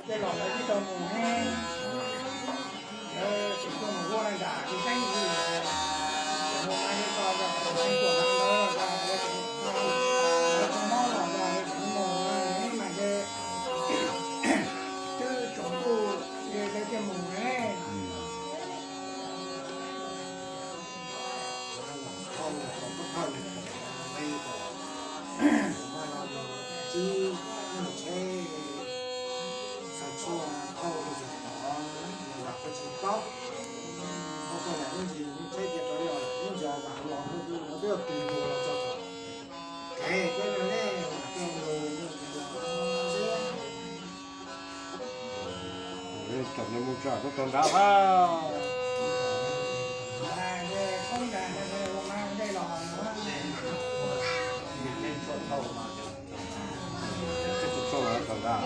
Tej los lawv twb tau mus ne, lawv tseem tuaj mus ua nram tus teeb ntawd, tseem mus mas yeej tau los tau teeb tuaj mas ntawd los lawv tseem lawv tseem mob los lawv tseem mus mas ces twb tsaus ntuj ces lawv thiaj mus ne. Txawm mus tsa tuaj tau nrad hab. Txawm mus tsa tau nrad.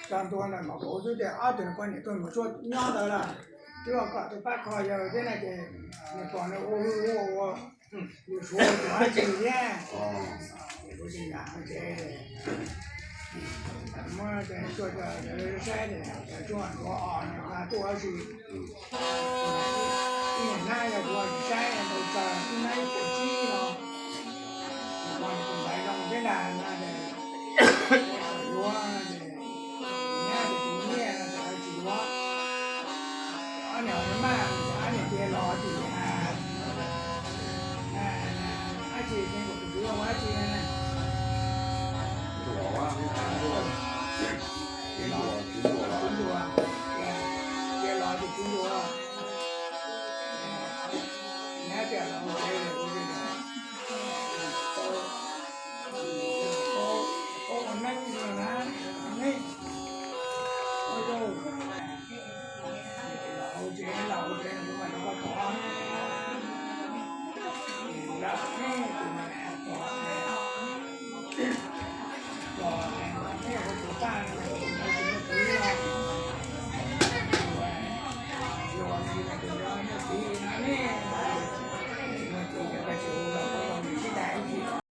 Cov ntua ntawm Maum Kauv xwb ces ob tug poj niam tuaj mus tsuag nyob ntawd lawm, twb kom tus pab kho yawg thiab na ces nws pom nws ua hwj ua ua, yus suav ua dab tsi thiab. Ces kuv tsis kam ces muab cov tuaj cov saib ces cov tuaj ntuav os nws tuaj dab tsi. Ib niam hnab yog kuv tsis saib ntau tsaws ib hnab ib puas tsib no, tus ntawd zoo thiab na no ces yuav no ces nyab ces kuv nyiaj no ces tsis yuav. Ob niam maj ces ob niam tias los tim dab tsi, tus kwv ua dab tsi na. Tus ntsuag, tus ntsuag, tus ntsuag, tias los tus kwv ntsuag. Nyab tias los ua tsev, ua tsev, ua neeb na, neeb, ua zaug.